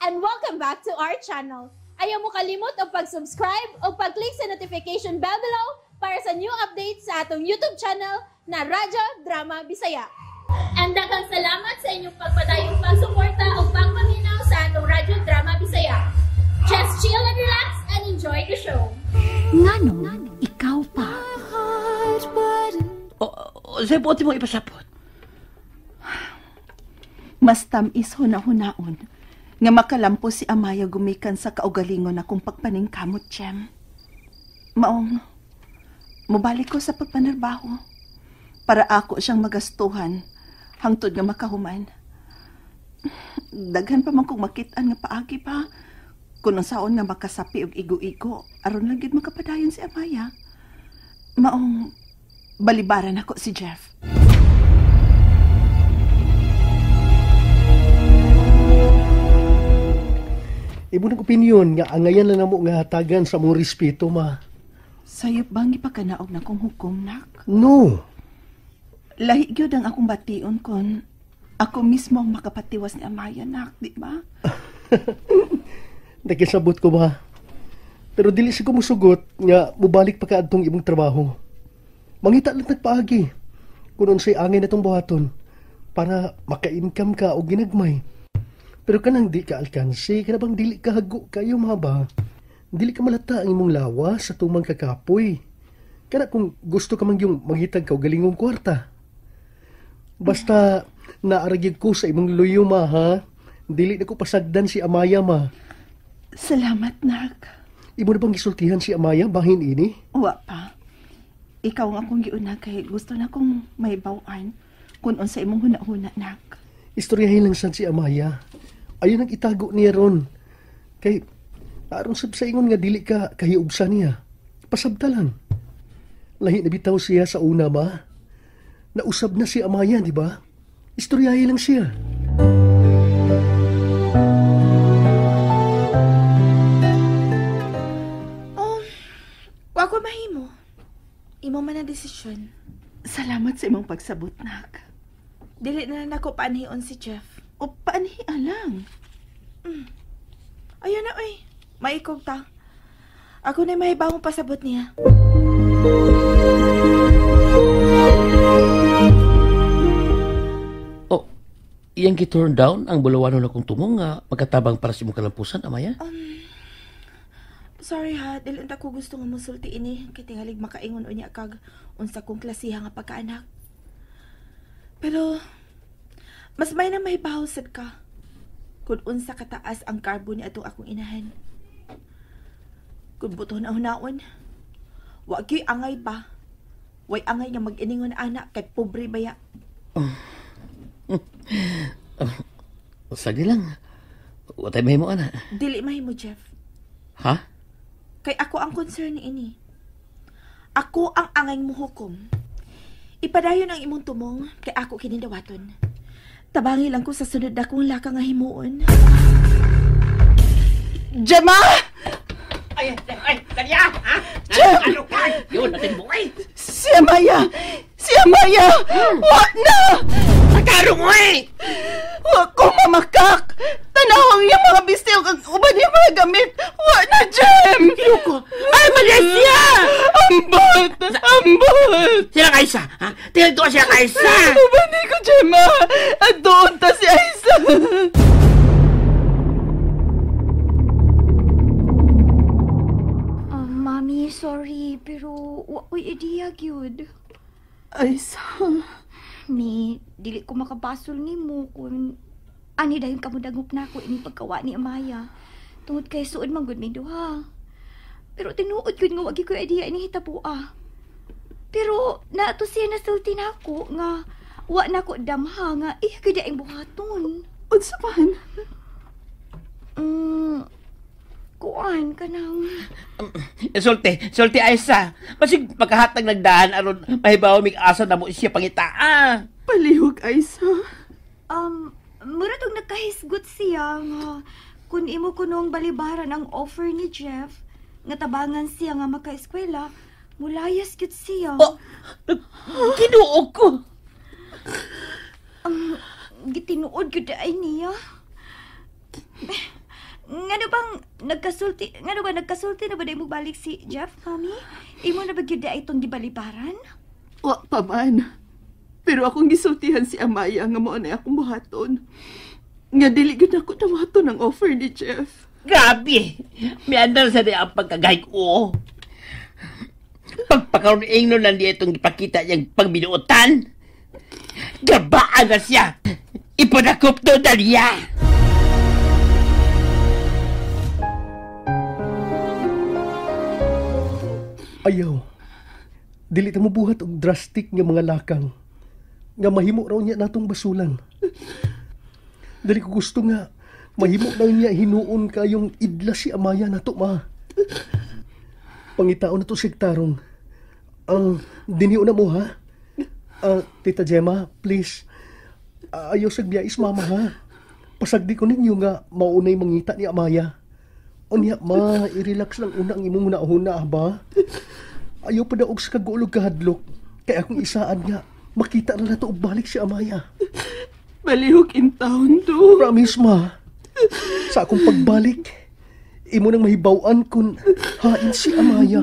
And welcome back to our channel. Ayaw mo kalimot og pag-subscribe o pag-click sa notification bell below para sa new updates sa atong YouTube channel na Radyo Drama Bisaya. And daghang salamat sa inyong pagpadayong pagsuporta o pagpaminaw sa atong Radyo Drama Bisaya. Just chill and relax and enjoy the show. Ngano, ikaw pa. O, sa buot mo ipasapot. Mas tamis huna-hunaon nga makalampo si Amaya gumikan sa kaugalingon akong pagpaningkamot, Jem. Maong, mobalik ko sa pagpanarbaho para ako siyang magastuhan hangtod nga makahuman. Daghan pa man kong makit-an nga paagi pa kung unsaon nga makasapi og igo-igo aron lang gid makapadayon si Amaya. Maong, balibaran ako si Jeff. Imo ng opinion nga angayan lang namo nga hatagan sa mong respeto, ma. Sayop bang ipakanaog na kong hukom, nak? No. Lahi gyud ang akong bation kon ako mismo ang makapatiwas ni Amaya, nak, di ba? Nakisabot ko ba? Pero dili si ko musugot nga mubalik pa ka adtong imong trabaho. Mangita lang nagpaagi kung unsay angay na tong buhaton para maka-income ka og ginagmay. Pero kanang di ka alkansi, kana bang dili ka hago kayo mahaba? Dili ka malata ang imong lawas sa tumang kakapoy. Kana kung gusto ka man yung manghitag ka og galingong kwarta. Basta naaragig ko sa imong luyo, ma, ha? Dili na ko pasagdan si Amaya, ma. Salamat, nak. Imo na bang gisultihan si Amaya bahin ini? Wa pa. Ikaw ang akong giuna kay gusto na kong may bawan kung unsa imong huna-huna, nak. Istoryahin lang sad si Amaya. Ayun ang itago niya ron. Kay aron sab sa ingon nga dili ka kahiubsa niya. Pasabta lang. Lahi na bitaw siya sa una, ma. Nausab na si Amaya, di ba? Istoryahin lang siya. Oh, wa ko mahimo. Imo man ang desisyon. Salamat sa imong pagsabot, nak. Dili na lang nako paanhion si Jeff. O paanhian lang. Ayun na, oy. Maikog ta. Ako na mahibawong pasabot niya. O, iyang gi-turn down ang bulawanon akong tumong nga magkatabang para sa imong kalampusan, Amaya? Sorry ha, dili unta ko gusto nga mosulti ini kay tingalig makaingon unya kag unsa kong klasiha nga pagkaanak. Pero mas may na mahibaw sad ka kung unsa kataas ang karbo ni atong akong inahan. Kung buton na hunaon, wa gyud angay ba? Way angay nga mag-iningon anak kay pobre baya. Sagdi lang. Wa tay mahimo ana. Dili mahimo, Jeff. Ha? Kay ako ang concern ni ini. Ako ang angay muhukom. Ipadayon ang imong tumong kay ako kinindawaton. Tabangi lang ko sa sunod na kong laka nga himuon. Gemma! Ay, ay, Dania! Ha? Jem! Ano ka? Yun, natin buhay! Si Amaya! Si Amaya! Wa na! Pagkaro mo eh! Wa ko mamakak! Tanaw ang iyang mga bistil kag uban iyang mga gamit! Wa na, Jem! Ko. Ay, Malaysia! Ambot! Ambot! Sila Kaisa, ha? Tingnan ko sila Kaisa! Uban ni ko, Gemma! At doon ta si Aisa! Mami, sorry, pero wa ko'y ideya gyud. Aisa... Mi, dili ko makabasol nimo kung ani dayon ka mo dagop na ako ini pagkawa ni Amaya. Tungod kay suod man gud mi duha. Pero tinuod gyud nga wa gyud ko ideya ini hitaboa. Pero naato siya nasulti nako nga wa na ko damha nga iya gyud ang buhaton. Unsa man? Kuan kanang Sulti, sulti Aisa. Basig pagkahatag nagdaan aron mahibaw mig asa na mo siya pangitaa. Palihog, Aisa. Mura tong nagkahisgot siya nga kung imo kunong balibaran ang offer ni Jeff nga tabangan siya nga makaeskwela, mulayas gyud siya. Oh, Ginoo ko. Gitinuod gyud ay niya. Ngano bang nagkasulti, ngano ba nagkasulti na ba na balik si Jeff, Mami? Imo na ba gyud ay itong gibalibaran? Wa pa man. Pero akong gisultihan si Amaya nga mao na akong buhaton. Nga dili gyud ako dawaton ang offer ni Jeff. Grabe! Miandar sa niya ang pagkagay ko. Pagpakaroon ingno lang niya itong ipakita niyang pagbinuotan. Gabaan na siya! Ipanakop to na niya! Ayaw. Dili ta mobuhat og drastic nga mga lakang nga mahimo raw niya natong basulan. Dili ko gusto nga mahimo raw niya hinuon kayong idla si Amaya nato, ma. Pangitaon na to sig tarong. Ang dinhiyo na mo, ha? Tita Gemma, please. Ayaw sa biyais, mama, ha? Pasagdi ko ninyo nga maunay mangita ni Amaya. Unya, ma, i-relax lang una ang imong una-una, ba? Ayaw pa daog sa kagulog kahadlok. Kaya akong isaan nga, makita na nato og balik si Amaya. Balihok in town do. Promise, ma. Sa akong pagbalik, imo nang mahibaw-an kung hain si Amaya.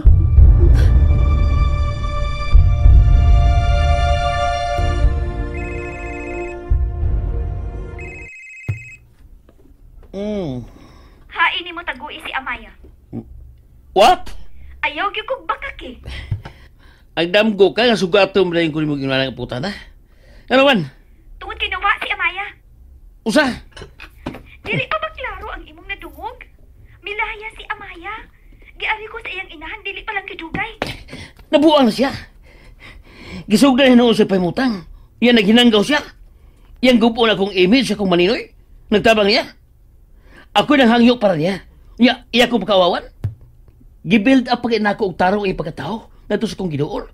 Hain nimo tagui si Amaya. What? Ayaw gyud kog bakak eh. Ang damgo ka nga sugatom na yung kunin mo ginawa ng puta na. Ano man? Tungod kay nawa si Amaya. Usa! Dili pa ba klaro ang imong nadungog? Milaya si Amaya. Giari ko sa iyang inahan, dili pa lang kidugay. Nabuang na siya. Gisugdan niya noon sa pahimutang. Yan naghinanggaw siya. Yan gupo na akong image akong maninoy. Nagtabang niya. Ako nang hangyo para niya. Iya, iya ko pagkawawan. Gibuild up pag inako og tarong ang pagkatao. Ngadto sa kong giduol.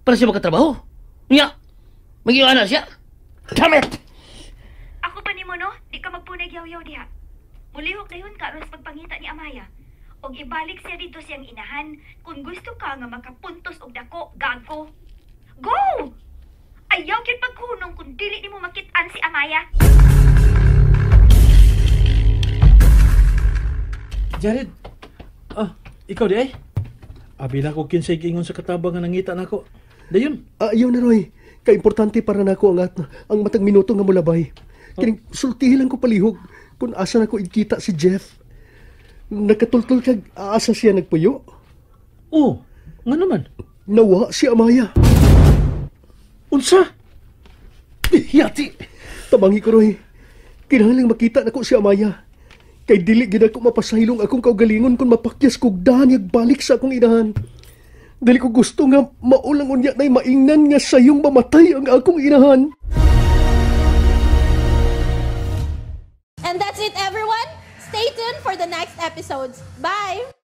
Para siya makatrabaho. Niya, mag-iwan na siya. Damn it! Ako pa nimo no, di ka magpunay yaw-yaw diha. Mulihok dayon ka aron sa pagpangita ni Amaya. Og ibalik siya dito siyang inahan kung gusto ka nga makapuntos og dako, gago. Go! Ayaw gyud pagkunong kung dili nimo makit-an si Amaya. Jared, ikaw di ay? Abi na ko kinsay giingon sa katabang nga nangita nako. Dayon. Ayaw na, Roy. Kaimportante para nako ang matag minuto nga mulabay. Kining sultihi lang ko palihog kung asa nako igkita si Jeff. Nakatultol kag asa siya nagpuyo. Oh, nga naman. Nawa si Amaya. Unsa? Yati. Tabangi ko, Roy. Kinahanglang makita nako si Amaya. Kay dili gid ako mapasahilong akong kaugalingon kung mapakyas kog daan balik sa akong inahan. Dili ko gusto nga maulang unya nay maingnan nga sayong mamatay ang akong inahan. And that's it, everyone. Stay tuned for the next episodes. Bye!